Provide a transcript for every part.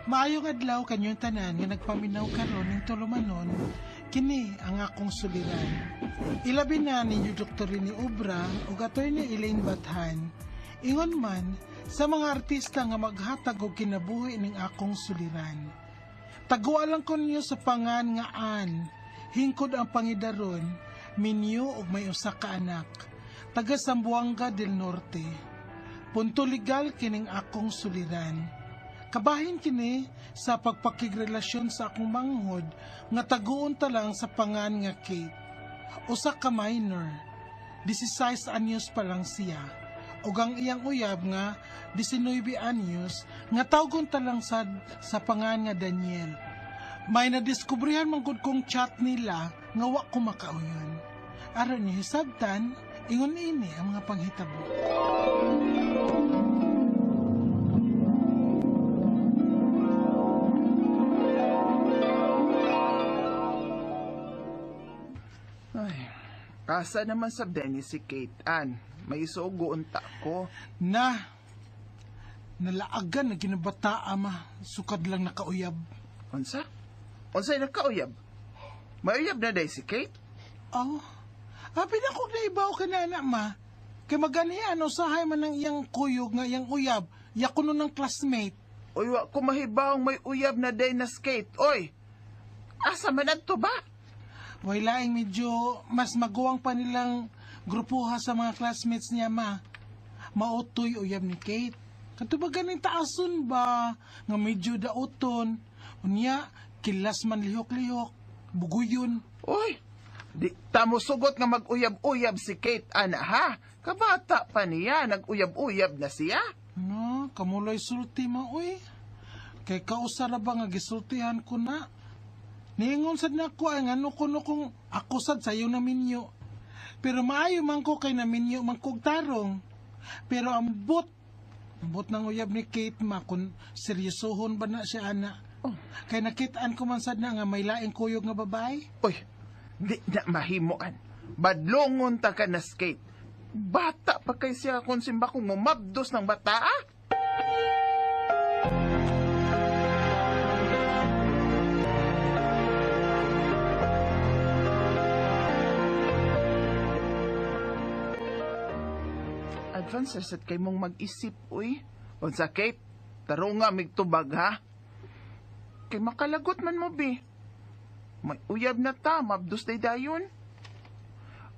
Maayong adlaw kanyong tanan nga nagpaminaw karon ning tulumanon, kini ang akong suliran. Ilabi na ninyo Dr. Rene Obra ug Attorney Elaine Bathan. Ingon man sa mga artista nga maghatag og kinabuhi ning akong suliran. Taguan lang ko ninyo sa pangan nga Ann, hingkod ang pangidaron, minyo og may usa ka anak, taga Zamboanga del Norte. Punto legal kining akong suliran. Kabahin kini sa pagpakigrelasyon sa akong manghod nga taguon ta lang sa pangan nga Kate. Usa ka minor, 16 anyos pa lang siya. Ug ang iyang uyab nga 19 anyos nga tawgon ta lang sad sa pangan nga Daniel. May nadiskubrihan man gud kong chat nila nga wa ko makauyon. Aron ni hisabtan, ingon ini ang mga panghitabo. Ay, asa naman sa Denny si Kate Ann. May isugo unta ko. Na, nalaagan na ginabata ama, sukad lang nakauyab. Unsa? Unsa nakauyab? May uyab na day si Kate? Oh, abi na kong naibaw ka na anak ma. Kay maganian, usahay man ang iyang kuyog nga iyang uyab, yako nun ng classmate. Uy, wa ko mahibawng may uyab na day na skate. Oy, asa man adto ba? Way laing medyo mas maguwang pa nilang grupuha sa mga classmates niya ma. Mautoy uyab ni Kate. Kato ba ganing taason ba? Nga medyo dauton. Unya, kilas man lihok-lihok. Buguyon. Uy, di tamo sugot nga mag-uyab-uyab si Kate, ana ha? Kabata pa niya, nag-uyab-uyab na siya. No, kamuloy sulti mo, uy. Kay kausa ra ba nga gisultihan ko na? Niingon sad na ako ay ngano ko no kung ako sad sayo na minyo. Pero maayo man ko kay naminyo man kog tarong. Pero ambot, ambot ng uyab ni Kate ma kung seryosohon ba na siya ana. Oh. Kay nakitaan ko man sad na nga may laing kuyog nga babae. Uy, di na mahimuan. Badlongon ta ka na skate. Bata pa kay siya kung simba kong mumabdos ng bata, ah? Advance sad kay mong mag-isip, uy. Unsa, Kate? Taro nga migtubag, ha? Kay makalagot man mo, bi. May uyab na ta, mabdos day dayon.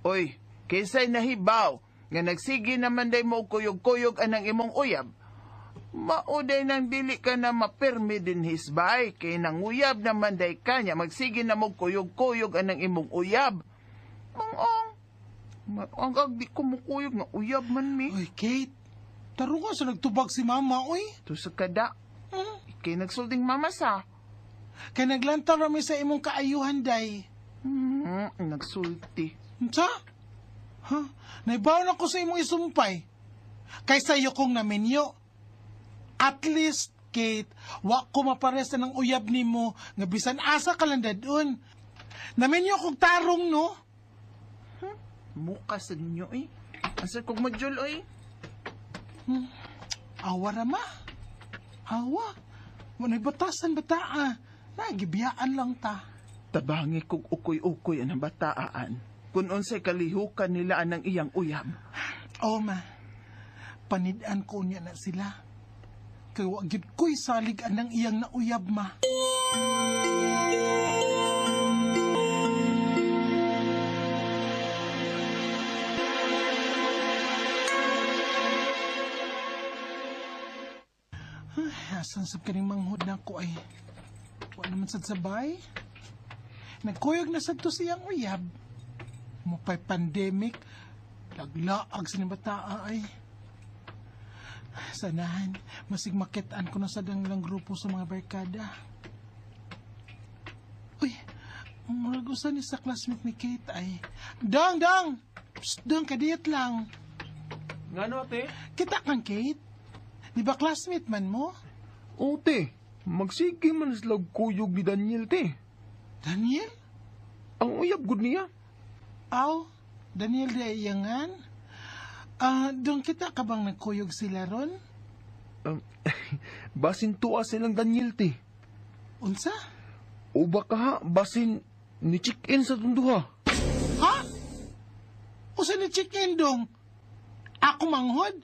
Oy, kinsay nahibaw, nga nagsige naman day mo og kuyog-kuyog anang imong uyab. Mauday nang dili ka na mapirmi din hisbay, kay nang uyab naman day kanya, magsige na mo kuyog-kuyog anang imong uyab. Mangong, ang di ko mukuyog nga uyab man mi. Uy, Kate, taro nga sa nagtubag si mama, uy. Tusok ka da, Hmm? kay nagsulding mama sa. Kay naglantaw rami sa imong kaayuhan, day. Nagsulti. Unsa? Ha? Naibaw na ko sa imong isumpay. Kay sayo kong naminyo. At least, Kate, wa ko mapares na ng uyab nimo nga bisan asa ka lang dadun. Naminyo kong tarong, no? Muka sa ninyo eh. Asa kong module oy. Awa ra ma. Awa. Wanay batasan bata ah. Nagibiyaan lang ta. Tabangi kog ukoy-ukoy ang bataan. Kung unsay kalihukan nila anang iyang uyab. Oo ma. Panidan ko niya na sila. Kay wa gyud ko'y salig anang iyang nauyab ma. Ay, asan sab kaning manghod na ako ay. Wa naman sad sabay. Nagkuyog na sad to siyang uyab. Mupay pandemic, laglaag sa bataa ay. Sanahan, masig makitaan ko na sa danglang grupo sa mga barkada. Uy, murag usa ni sa classmate ni Kate ay. Dang, dang! Psst, dang, kadiyot lang. Ngano, ate? Kita kang Kate? Di ba classmate man mo? Oo, te. Magsige man sila og kuyog ni Daniel, te. Daniel? Ang uyab gud niya. Aw, Daniel de Iyangan? Ah, doon kita ka bang nagkuyog sila ron? Basin tuwa silang Daniel, te. Unsa? O baka ha, basin ni check-in sa tunduha. Ha? Usa ni check-in dong? Ako manghod?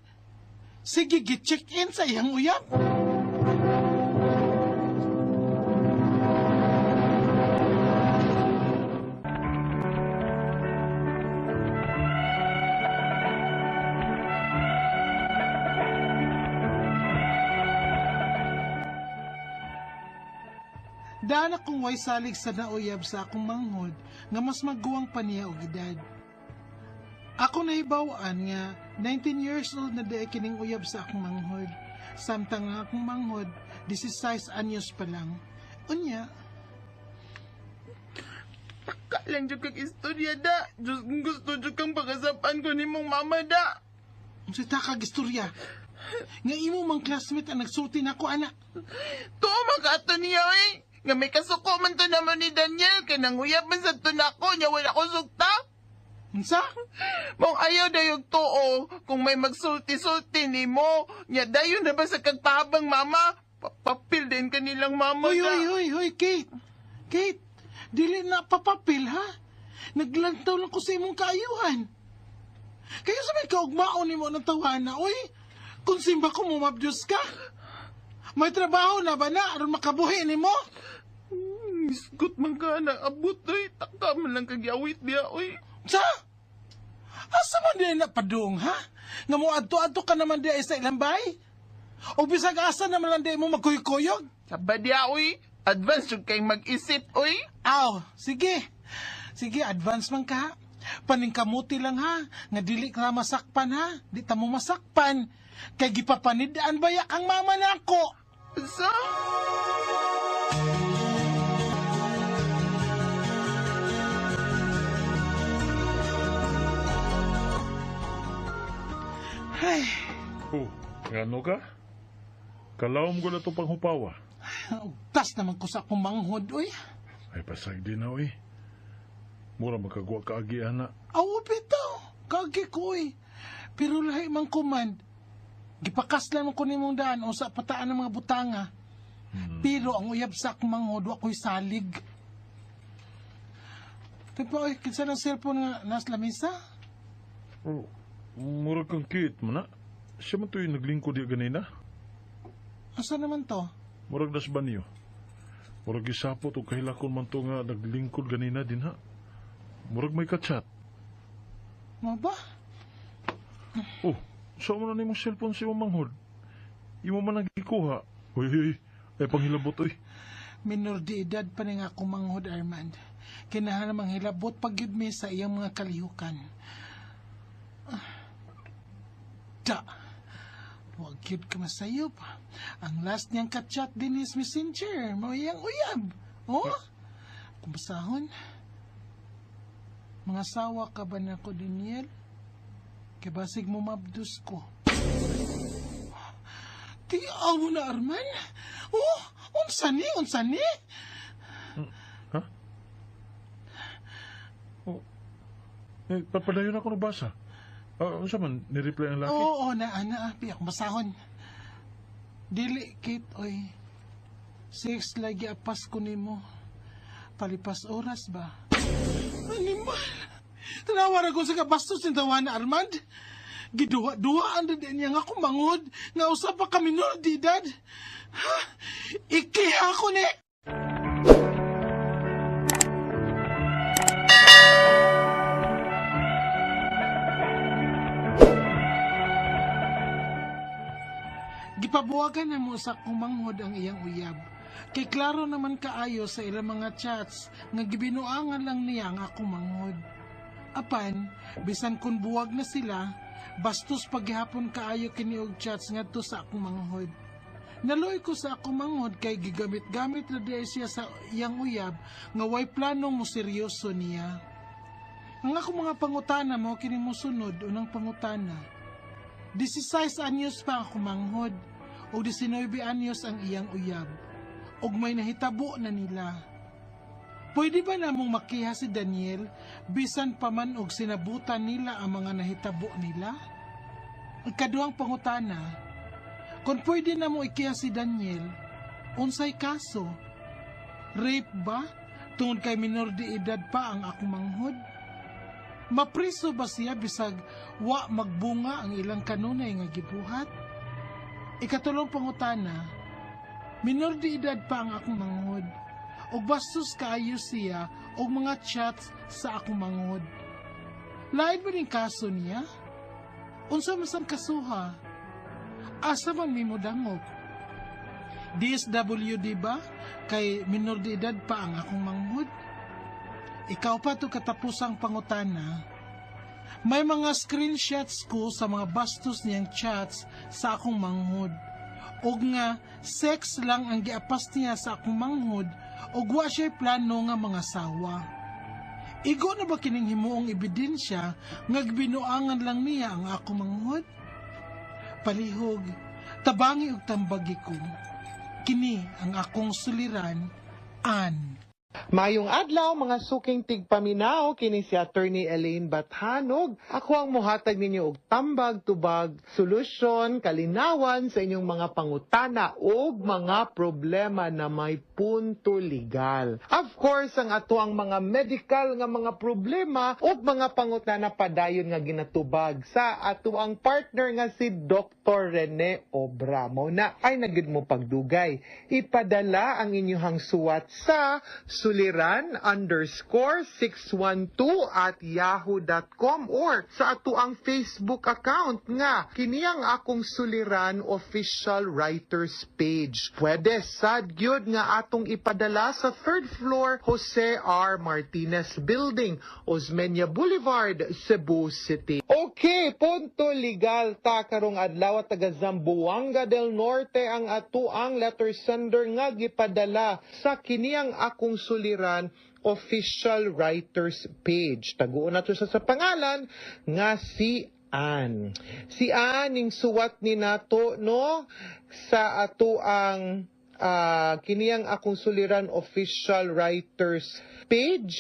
Sige, gi-check-in sa iyang uyab? Daan akong way salig sa nauyab sa akong manghod nga mas maguwang pa niya og edad. Ako nahibaw-an nga 19 years old na diay kining uyab sa akong manghod. Samtang ang akong manghod, 16 anyos pa lang. Unya, Kalang jud kag istorya da. Diyos gusto jud kang pagasapan ko nimong mama da. unsa ta kag istorya? Nga imo mang classmate ang nagsulti nako ana. Tuo man ka ato niya eh. Nga may kasuko man to naman ni Daniel kay nanguyab man sa tunako niya wala ko sugta. Unsa? Mong ayaw dayog tuo kung may magsulti-sulti nimo. Nya dayon na ba sa kagpahabang mama? Papapil din kanilang mama Hoy, da. hoy, hoy, hoy, Kate. Kate, dili na papapil ha. Naglantaw lang ko sa imong kaayuhan. Kaya sa may kaugmaon nimo ng tawana, oy. Kung simba ko mumabdyos ka. May trabaho na ba na aron makabuhi nimo? Misgot man ka na abot oy. Taka man lang kagyawit diya oy. Sa? Asa man din na padung, ha? Nga mo adto-adto ka naman di sa ilang bay? O bisag asa naman lang di mo magkuyog-kuyog? Saba diya oy. Advance jud kay mag-isip oy. Aw, sige. Sige, advance man ka. Paningkamuti lang ha, nga dili ka masakpan ha. Di ta mo masakpan. Kay gipapanidaan baya kang mama nako. Sa? Ay, Oh, ngano ka? Kalawom ko na itong panghupawa. tas naman ko sa akong manghod, oy. Ay, pasag din na, uy. Mura magkagwa ka agi, ana. Aw, bitaw. Kagi ko, oy. Pero lahi man kuman. Gipakas lang ko nimong daan o sa pataan ng mga butanga. Pero ang uyab sa akong manghod, wa ko'y salig. Tipo, oy, kinsa ng cellphone nga nas lamisa? Oh, mura kang cute mo na. Siya man to'y naglingkod di ganina. Asa naman to? Murag nas banyo. Murag gisapot o kahilakon man to nga naglingkod ganina din ha. Murag may kachat. Mo ba? Oh, saan mo na nimong cellphone si imong manghod? Imo man ang gikuha. Uy, uy, uy. Ay panghilabot, uy. Minor de edad pa ni nga akong manghod, Armand. Kinahan namang hilabot pag yun mi sa iyang mga kalihukan. Ah. Da! Huwag yun ka masayop. Ang last niyang kachat din is messenger. Mo iyang uyab. Oh? Kumasahon. Mga sawa ka ba na ko, Daniel? Kay basig mo mabdus ko. Di mo na, Arman. Oh, unsa ni, unsa ni? Ha? Oh. Eh, papadayon ako nabasa. Ah, unsa man, ni-reply ang laki? Oo, na, ana, pi akong basahon. Dili, Kate, oy. Six lagi apas ko nimo. Palipas oras ba? Animal! Tanawa ra ko sa kabastos ni tawana, Armand. Giduha-duhaan na din niya nga akong mangod. Nga usa pa kami minor de edad. Ha? Ikiha ko ni! Gipabuwagan na mo sa kumanghod ang iyang uyab. Kay klaro naman kaayo sa ilang mga chats nga gibinuangan lang niya ang akong manghod. Apan, bisan kun buwag na sila, bastos paghihapon kaayo kini og chats ngadto sa akong manghod. Naluoy ko sa akong manghod kay gigamit-gamit na diay siya sa iyang uyab nga way planong mo seryoso niya. Ang akong mga pangutana mo kini mosunod unang pangutana. 16 anyos pa ang kumanghod o 19 anyos ang iyang uyab ug may nahitabo na nila. Pwede ba namong makiha si Daniel bisan pa man og sinabutan nila ang mga nahitabo nila? Ang kaduhang pangutana, Kung pwede na mo ikiha si Daniel, unsay kaso? Rape ba? Tungod kay minor de edad pa ang akong manghod? Mapriso ba siya bisag wa magbunga ang ilang kanunay nga gibuhat? Ikatulong pangutana, minor de edad pa ang akong manghod ug bastos kaayo siya og mga chats sa akong manghod. Lain ba ning kaso niya? Unsa man sang kasuha? Asa man mi modangop? DSWD ba? Kay minor de edad pa ang akong manghod? Ikaupat ug katapusang pangutana, may mga screenshots ko sa mga bastos niyang chats sa akong manghod. Og nga, sex lang ang giapas niya sa akong manghod og wa siya plano nga mangasawa. Igo na ba kining himuong ebidensya nga gibinuangan lang niya ang akong manghod? Palihog, tabangi og tambagi ko. Kini ang akong suliran, Ann. Mayong adlaw, mga suking tigpaminaw, kini si Attorney Elaine Bathanog. Ako ang muhatag ninyo og tambag tubag, solusyon, kalinawan sa inyong mga pangutana og mga problema na may punto legal. Of course, ang ato ang mga medical nga mga problema ug mga pangutana padayon nga ginatubag sa ato ang partner nga si Dr. Rene Obra. Mao na ay na gyud mo pagdugay. Ipadala ang inyong suwat sa suliran_612@yahoo.com or sa ato ang Facebook account nga kini ang Akong Suliran Official Writers Page. Pwede sad gyud nga atong ipadala sa third floor, Jose R. Martinez Building, Osmeña Boulevard, Cebu City. Okay, punto legal ta karong adlaw at taga Zamboanga del Norte ang ato ang letter sender nga gipadala sa kini ang Akong Suliran Official Writers Page. Taguon nato siya sa pangalan nga si Ann. Si Ann ning suwat ni nato, no, sa ato ang kini ang Akong Suliran Official Writers Page,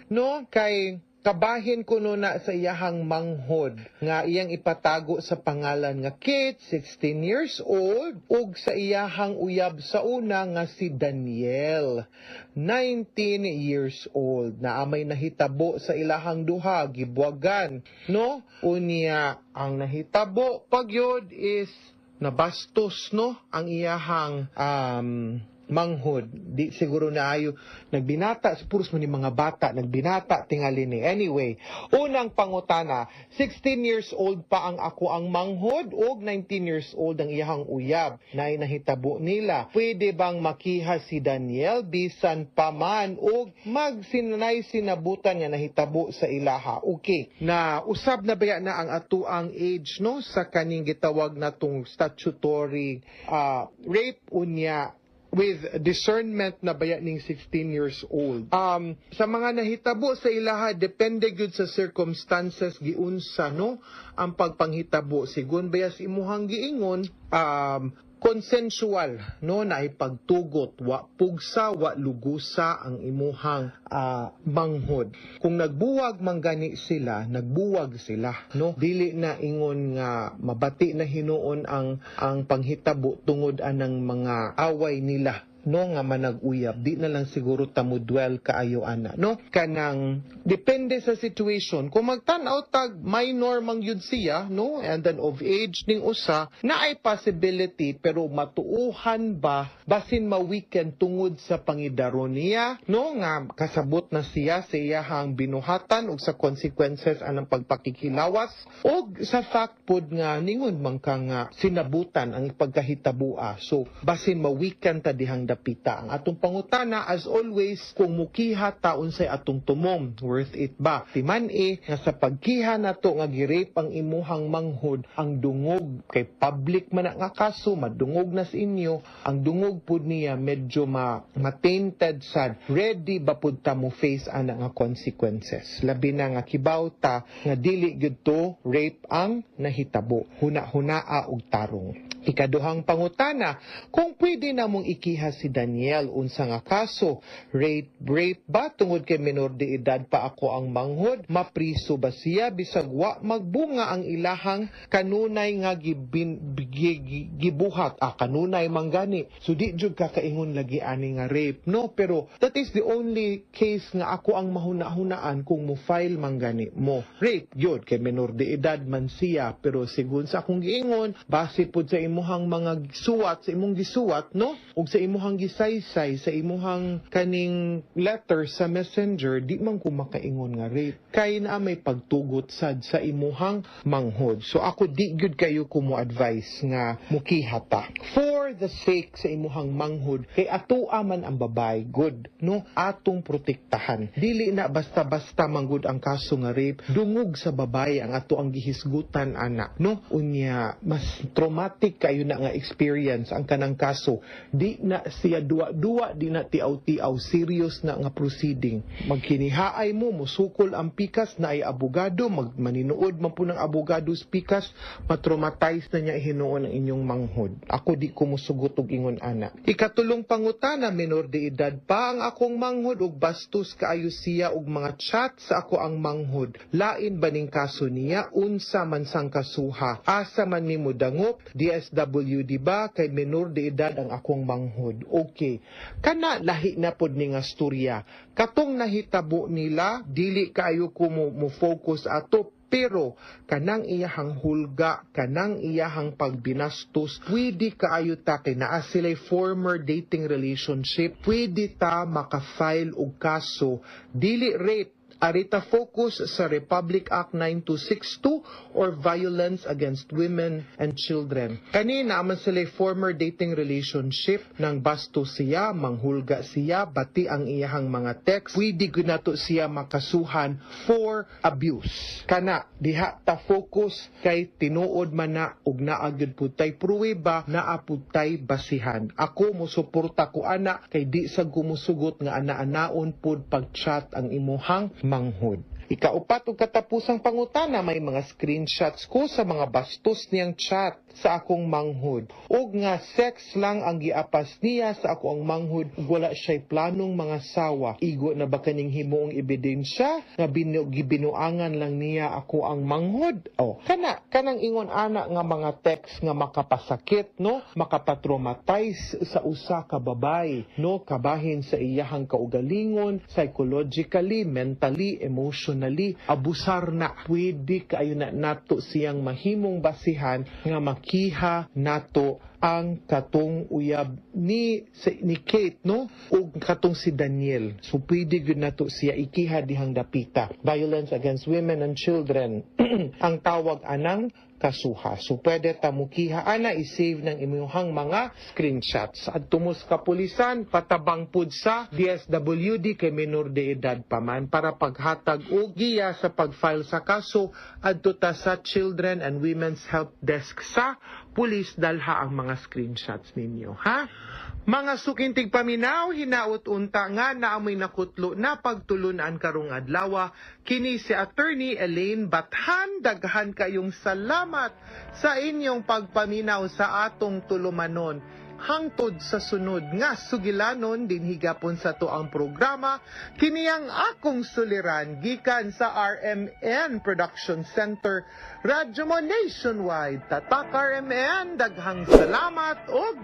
no, kay kabahin kuno na sa iyahang manghod nga iyang ipatago sa pangalan nga Kate, 16 years old, ug sa iyahang uyab sa una nga si Daniel, 19 years old, na amay nahitabo sa ilahang duha, gibuwagan, no? Unya ang nahitabo pagyod is nabastos, no, ang iyahang manghod. Di siguro na ayo nagbinata, puros mo ni mga bata nagbinata tingali ni. Anyway, unang pangutana, 16 years old pa ang ako ang manghod og 19 years old ang iyahang uyab na nahitabo nila. Pwede bang makiha si Daniel bisan pa man og magsinanay sinabutan nga nahitabo sa ilaha? Okay, na usab na baya na ang ato ang age, no, sa kaning gitawag natong statutory rape, unya with discernment na baya ning 16 years old. Sa mga nahitabo sa ilaha, depende gyud sa circumstances giunsa, no, ang pagpanghitabo. Sigon baya sa imuhang giingon, consensual, no, na ipagtugot, wa pugsa, wa lugusa ang imuhang manghod. Kung nagbuwag man gani sila, nagbuwag sila, no? Dili na ingon nga mabati na hinuon ang panghitabo tungod anang mga away nila, no, nga manag-uyab. Di na lang siguro ta mo dwell kaayo ana, no? Kanang depende sa situation. Kung magtan-aw tag minor man gyud siya, no, and then of age ning usa, na ay possibility, pero matuuhan ba, basin ma-weaken tungod sa pangidaron niya, no, nga kasabot na siya sa iyahang binuhatan ug sa consequences anang pagpakikilawas og sa fact pod nga ningon man ka nga sinabutan ang pagkahitabua. So basin ma-weaken ta dihang dapita. Ang atong pangutana, as always, kung mukiha ta, unsay atong tumong, worth it ba? Timan-i nga sa pagkiha nato nga gi-rape ang imuhang manghod, ang dungog kay public man na nga kaso, madungog na sa inyo, ang dungog pud niya medyo ma ma-tainted sad. Ready ba pud ta mo face ana nga consequences? Labi na nga kibaw ta nga dili gyud to rape ang nahitabo. Huna-hunaa og tarong. Ikaduhang pangutana, kung pwede namong ikiha si Daniel unsa nga kaso, rape ba tungod kay minor de edad pa ako ang manghod, mapriso ba siya bisag wa magbunga ang ilahang kanunay nga gibuhat, kanunay manggani. So di jud ka kaingon lagi ani nga rape, no? Pero that is the only case nga ako ang mahuna-hunaan kung mo file manggani mo. Rape yun kay minor de edad man siya, pero sigun sa akong giingon, base pud sa imuhang mga suwat, sa imong gisuwat, no? Ug sa imuhang gisaysay, sa imuhang kaning letter sa messenger, di man ko makaingon nga rape. Kay naa may pagtugot sad sa imuhang manghod. So ako di gyud kayo ko mo advice nga mukiha ta. For the sake sa imuhang manghod, kay atoa man ang babay, good, no? Atong protektahan. Dili na basta-basta manggod ang kaso nga rape, dungog sa babay ang ato ang gihisgutan ana, no? Unya mas traumatic kayo na nga experience ang kanang kaso. Di na siya duwa-duwa, di na tiaw-tiaw, serious na nga proceeding. Magkinihaay mo, musukol ang pikas na ay abogado, magmaninuod man po ng abogado sa pikas, matraumatize na niya hinuon ang inyong manghod. Ako di ko musugot og ingon ana. Ikatulong pangutana, minor de edad pa ang akong manghod ug bastos kaayo siya og mga chat sa ako ang manghod. Lain ba ning kaso niya? Unsa man sang kasuha? Asa man nimo dangop? DSWD ba kay minor de edad ang akong manghod? Okay. Kana lahi na pod ni nga storya. Katong nahitabo nila, dili kaayo ko mo focus ato, pero kanang iyahang hulga, kanang iyahang pagbinastos, pwede kaayo ta kay naa sila'y former dating relationship, pwede ta makafile og kaso, dili rape, arita focus sa Republic Act 9262 or violence against women and children. Kanina man sila former dating relationship, nang basto siya, manghulga siya, bati ang iyahang mga text, pwede gyud nato siya makasuhan for abuse. Kana diha ta focus kay tinuod man na ug naa gyud pud tay pruweba, naa pud tay basihan. Ako mosuporta ko ana kay di sad ko mosugot nga ana-anaon pud pag-chat ang imuhang manghod. Ikaupat ug katapusang pangutana, may mga screenshots ko sa mga bastos niyang chat sa akong manghod. Og nga sex lang ang giapas niya sa ako ang manghod ug wala siya'y planong mga sawa. Igo na ba kaning himuong ebidensya nga gibinuangan lang niya ako ang manghod? O, kana kanang ingon ana nga mga text nga makapasakit, no? Makapatraumatize sa usa ka babay, no? Kabahin sa iyahang kaugalingon, psychologically, mentally, emotionally, abusar na. Pwede kaayo na nato siyang mahimong basihan nga makiha nato ang katong uyab ni Kate, no? Ug katong si Daniel. So pwede gyud nato siya ikiha dihang dapita. Violence against women and children ang tawag anang kasuha. So pwede ta mukiha ana, i-save ng inyong mga screenshots. At tumus kapulisan, patabang pud sa DSWD kay minor de edad pa man para paghatag og giya sa pag-file sa kaso adto ta sa Children and Women's Help Desk sa pulis, dalha ang mga screenshots ninyo, ha? Mga sukintig paminaw, hinaut unta nga naamoy nakutlo na pagtulunan karong adlaw. Kini si Attorney Elaine Bathan, daghan kayong salamat sa inyong pagpaminaw sa atong tulumanon. Hangtod sa sunod nga sugilanon dinhi gapon sa to ang programa, kini ang akong suliran gikan sa RMN Production Center, Radyo Mo Nationwide. Tatak RMN, daghang salamat og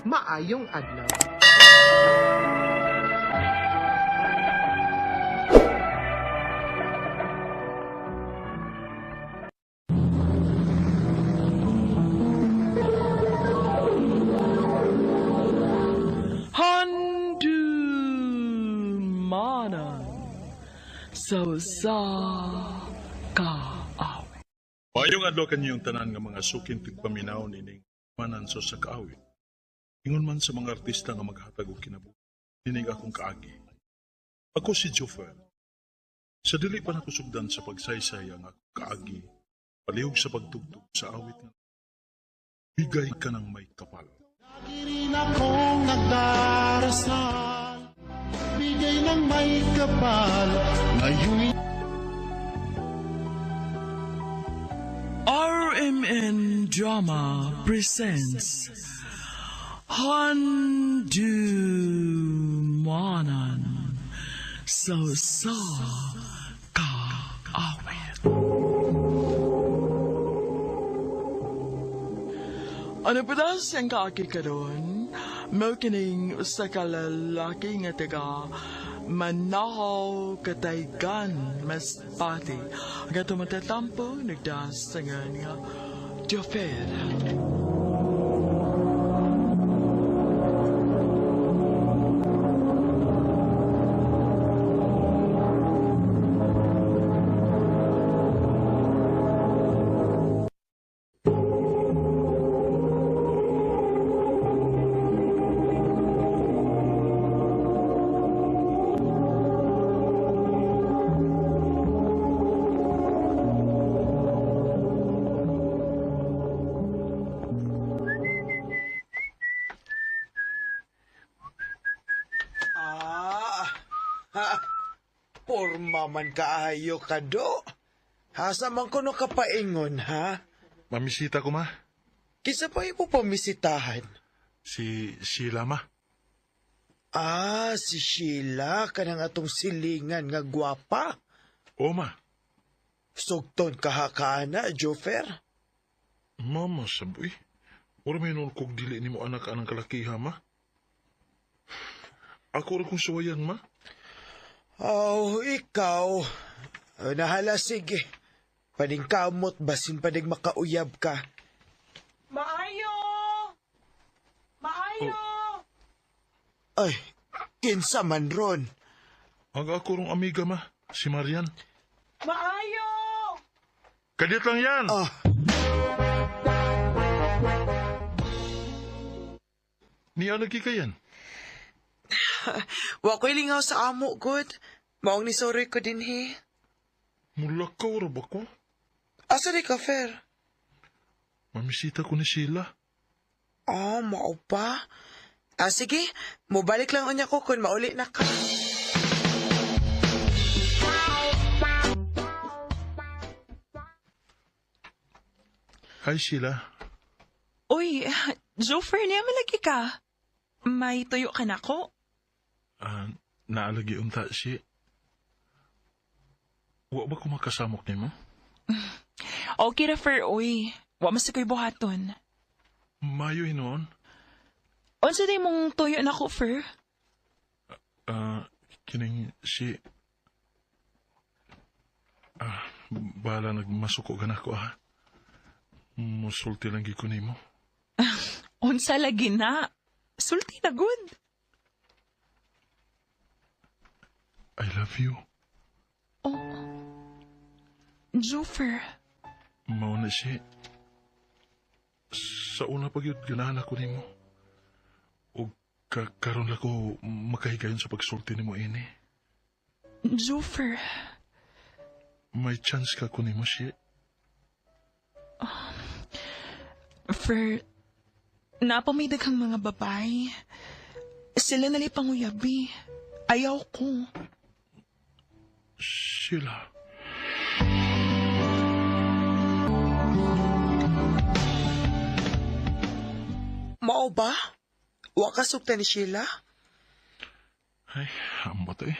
maayong adlaw. Handumanan sa usa ka awit. Maayong adlaw kaninyong tanan nga mga suking tigpaminaw nining manan sa usa ka awit. Ingon man sa mga artista nga maghatag og kinabuhi, nining akong kaagi. Ako si Jofer. Sa dili pa nakusugdan sa pagsaysay ang akong kaagi, palihog sa pagtugtog sa awit nga bigay ka ng may kapal. Lagi rin akong nagdarasal, bigay ng may kapal, ngayon RMN. Drama presents Handumanan sa sa kaawit. Ano pa daw siyang kaaki karon? Mao kining usa ka lalaki nga taga Manahaw Kataygan, Masbate. Ang atong matatampo nagdasangan nga Jofer. Ah, ha, porma man kaayo ka do. Asa man kuno ka paingon, ha? Mamisita ko, ma. Kisa pa imo pamisitahan. Si Sheila, ma. Ah, si Sheila, kanang atong silingan nga gwapa. O, ma. Sugton kahakaana, Jofer. Mama, sabi. Wala may noon kog dili ni mo anak anang kalakiha, ma. Ako ra kong suwayan, ma. Oh, ikaw. Oh, nahala, sige. Paningkamot, basin panig makauyab ka. Maayo! Maayo! Ay, kinsa man ron. Ang ako rong amiga, ma. Si Marian. Maayo! Kadit lang yan! Ah. Niya lagi ka yan. Wa ko'y lingaw sa amo, good. Maong nisoroy ko din, he. Mulakaw ra ba ko? Asa di ka, Fer? Mamisita ko ni Sheila. Oh, mao pa. Ah, sige. Mubalik lang unya ko kung mauli na ka. Hi, Sheila. Uy, Jofer, niya malagi ka. May tuyo ka na ko. Ah, naalagi unta si. Wa ba ko makasamok nimo? Okay ra, Fer, uy. Wa mas ko'y buhaton. Mayo hinuon. Unsa day mong tuyo na ko, Fer? Ah, kining si. Ah, bahala nagmasuko ka na ko ah. Musulti lang gyud ko nimo. Unsa lagi na? Sulti na good. I love you. Oh. Jofer, Mao na si. Sa una pa gyud ganahan ako nimo. Og karon lang ko makahigayon sa pagsulti nimo ini. Jofer. May chance ka ko nimo si. Fer, napamay daghang mga babae. Sila nala'y panguyabi. Ayaw ko. Sheila. Mao ba? Wa ka sugta ni Sheila? Ay, ambot eh.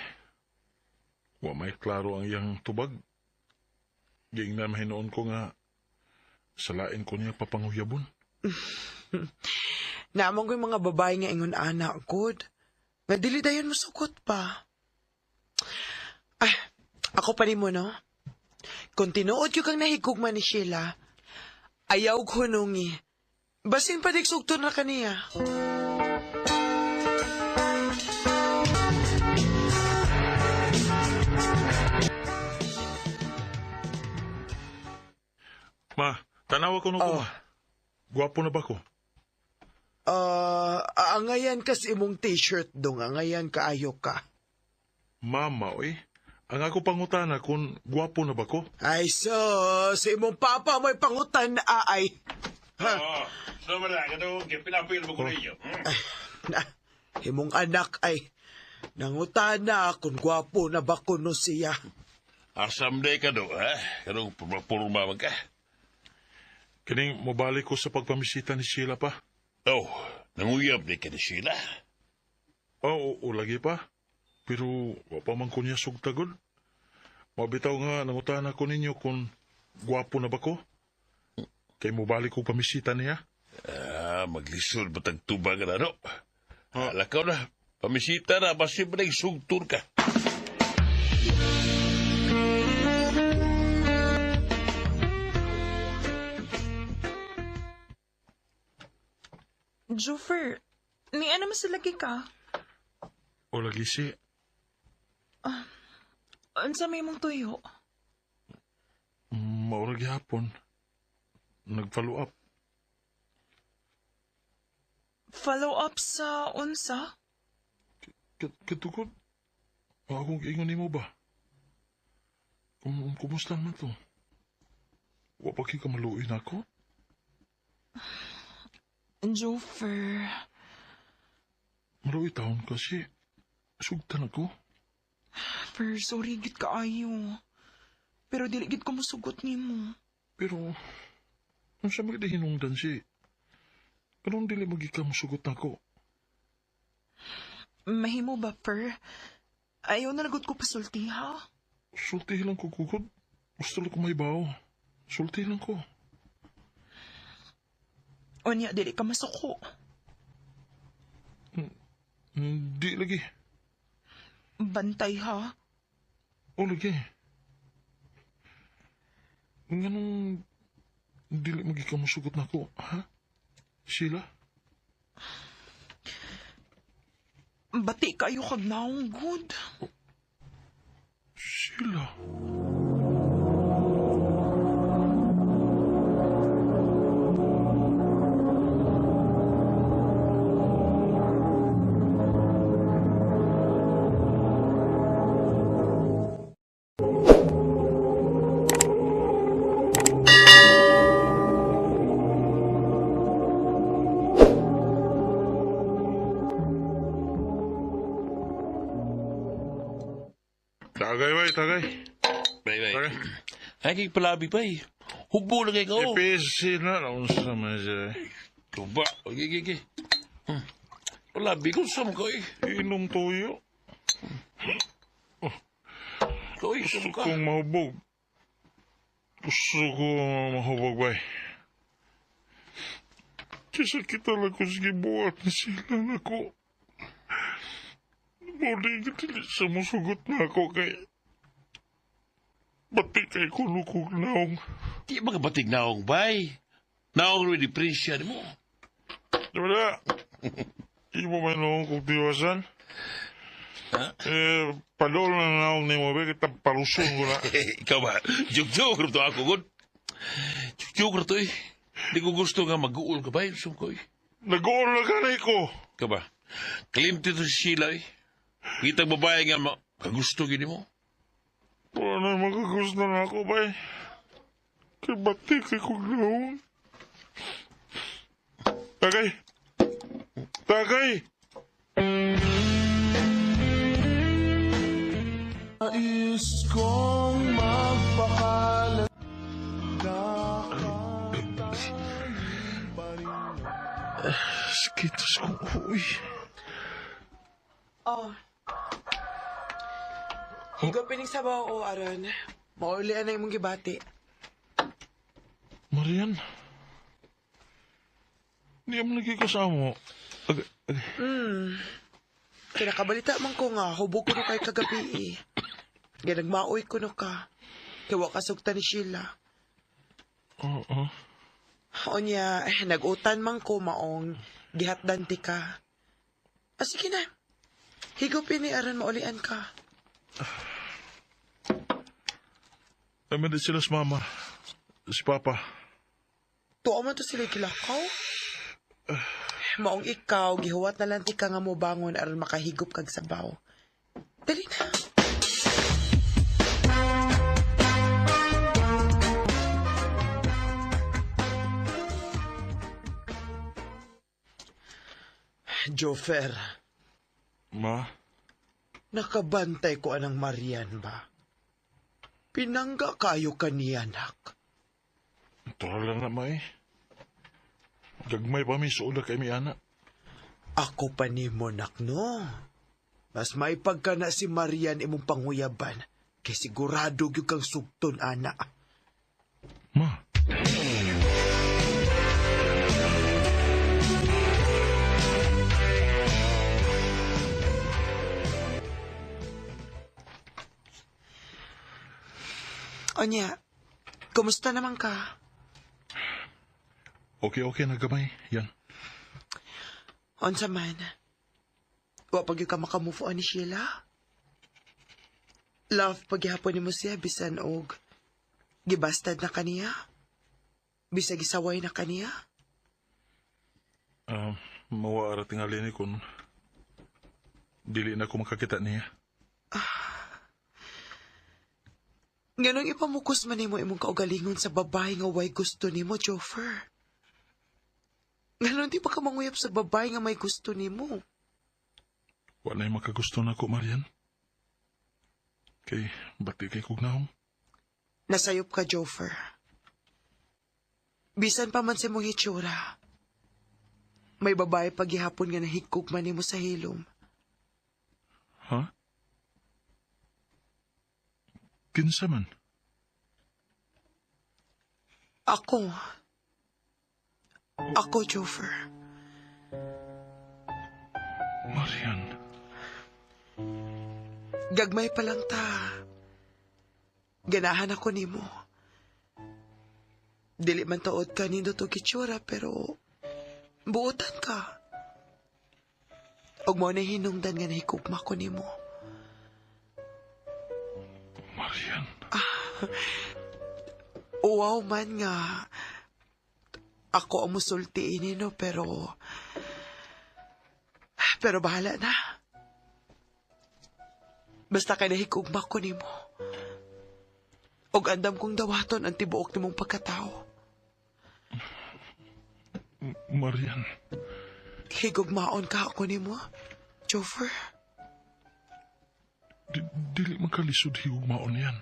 Wa may klaro ang iyang tubag. Giingnan mahinoon ko nga salain ko niya papanguyabon. Naamang ko'y mga babae nga ingon ana, good. Nga dili dayon masugot pa. Ah, ako pa nimo, no? Kung tinuod yun kang nahigugma ni Sheila, ayaw og hunungi. Basin pa sugto na kaniya. Ma, tanawa ko no ko, Oh. ma. Gwapo na ba ko? Ah, angayan kas imong t-shirt dong, angayan kaayo ka. Mama, oy. Ang ako pangutana kung gwapo na ba ko? Ay, so, sa imong papa mo'y pangutan ay. Oo. So, wala ka doon. Kaya pinapil mo ko ninyo. Na, imong anak ay nangutana kung gwapo na ba kuno siya. Asam day ka do, ha? Karong purma man ka. Kining mobalik ko sa pagpamisita ni Sheila pa. Oh, nanguyab ni ka ni Sheila. Oo, oo, lagi pa. Pero wa pa man ko niya sugtagod. Mabitaw nga nangutahan ako ninyo kung gwapo na ba ko. Kay mobalik ko pamisita niya. Ah, maglisod ba tagtubang na, no? Ah, lakaw na. Pamisita na, basta ba sugtur ka. Jofer, ni ano mas lagi ka? O lagi si, Unsa may mong tuyo? maura gihapon. Nag-follow up. Follow up sa unsa? Katukod, akong giingon nimo ba? Kumusta man to? Wa pa kay kamaluoy nako? Jofer, Maluoy taon kasi. Sugtan ako. fer, sorry gid kaayo. Pero dili gid ko mosugot nimo. Pero, unsa man gid hinungdan si? Karon dili magi ka mosugot nako. Mahimo ba, fer? Ayaw na lagot ko pasulti, ha? Sulti lang ko kukod. Gusto lang ko may bawo. Sulti lang ko. Unya, dili ka masuko. Di lagi. Bantay, ha? O lagi. Nganong dili magi ka mosugot nako, ha? Sheila? Bati kayo kag naong good. Sheila. Tagay, bay, tagay. Bay, bay. Tagay. Ay, kay palabi pa eh. Hugbo na kay ko. Ipisi na lang sa man siya. Tuba. Okay, okay, okay. Palabi ko sa ko eh. Inom tuyo. Koy, Gusto sa ka. kong mahubog. Gusto ko mahubog, bay. Kisa kita lang ko sige buhat na sila na ko. Muli ka dili sa musugot na ako kay... Bati kay kunukog naong. Di ba ka batig naong, bay? Naong rin di presya ni mo. Di ba na? Imo man noong kong tiwasan? Ha? Eh, padol na naong ni mo, ba? Kita palusun ko na. Ikaw ba? Joke-joke to ako, god. Joke-joke to eh. Di ko gusto nga mag-uul ka ba? Sum ko eh. Nag-uol na kanay ko. Ikaw ba? Claim to si Sheila eh. Kitang babae nga kagusto gini mo. Wala na makagusto na ako, bay. Kay bati kay kong naong. Tagay! Tagay! Nais kong magpakala Sakit sa kong uwi. Oh. Higop pining sabaw o aron. Maulian na imong gibati. Marian. Hindi mo nagkikasama. Agay, agay. Kinakabalita man ko nga, hubog ko no kay kagabi eh. Nga nagmaoy ko no ka. Kay wa kasugta ni Sheila. Oo. Onya, eh, nag-utan man ko maong gihatdan ti ka. Ah, sige na. Higupin ni aron maulian ka. Ay, man din sila si mama. Si papa. Tuo man to sila kilakaw. Maong ikaw, gihuwat na lang ti ka nga mobangon aron makahigop kag sabaw. Dali na. Jofer, Ma, nakabantay ko anang Marian ba? Pinangga kayo kaniya, nak. natural lang na, ma eh. Gagmay pa mi suod kay mi ana. Ako pa nimo, nak, no? Mas maipagka na si Marian imong panghuyaban. Kay sigurado gyud kang sugton, ana. Ma. Onya, kumusta naman ka? Okay, okay na gamay. Yan. Unsa man? Wa pa gyud ka makamove on ni Sheila? Love paghihapon nimo siya bisan og gibastad na kaniya? Bisag gisaway na kaniya? Mawa ara tingali ni kun dili na ko makakita niya. Nganong ipamukos man nimo imong kaugalingon sa babae nga way gusto nimo, Jofer? Nganong di pa ka manguyab sa babae nga may gusto nimo? Wa na'y makagusto nako, Marian. Kay bati kay kog naong. Nasayop ka, Jofer. Bisan pa man sa imong hitsura. May babae paghihapon nga nahigkog man nimo sa hilom. Ha? Kinsa man? Ako. Ako, Jofer. Marian. Gagmay pa lang ta. Ganahan ako nimo. Dili man taod ka nindot og itsura pero buotan ka. Og mo na hinungdan nga nahigugma ko nimo. Marian. Uwaw man nga ako ang musulti ini no pero bahala na. Basta kay nahigugma ko nimo. Og andam kong dawaton ang tibuok nimong pagkatao. Marian. Higugmaon ka ako nimo, Jofer. Dili makalisod higugmaon yan.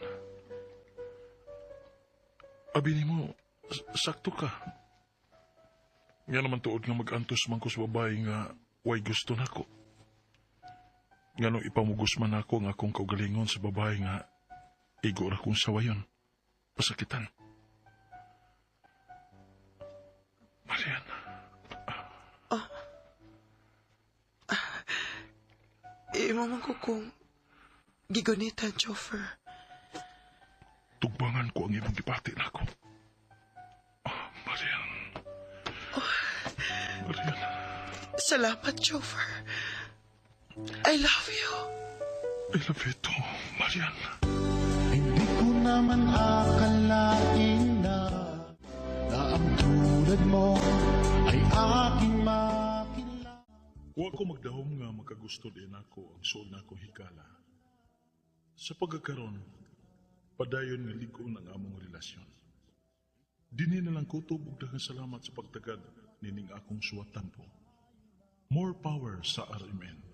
Abi nimo, sakto ka. Nga naman tuod nga mag-antos man ko sa babae nga way gusto nako. Nga nung ipamugos man ako ang akong kaugalingon sa babae nga igo ra kong sawayon. Pasakitan. Marian. Imo man ko kung gigunitan, Jofer. Tugbangan ko ang imong gipati nako. Ah, Marian. Marian. Salamat, Jofer. I love you. I love you too, Marian. Hindi ko naman akalain na ang tulad mo ay aking makilala. Wa ko magdahom nga makagusto din ako ang suod na akong higala. Sa pagkakaron, padayon nga lig-on ang among relasyon. Dinhi na lang kutob ug daghang salamat sa pagtagad nining akong suwat tampo. More power sa RMN.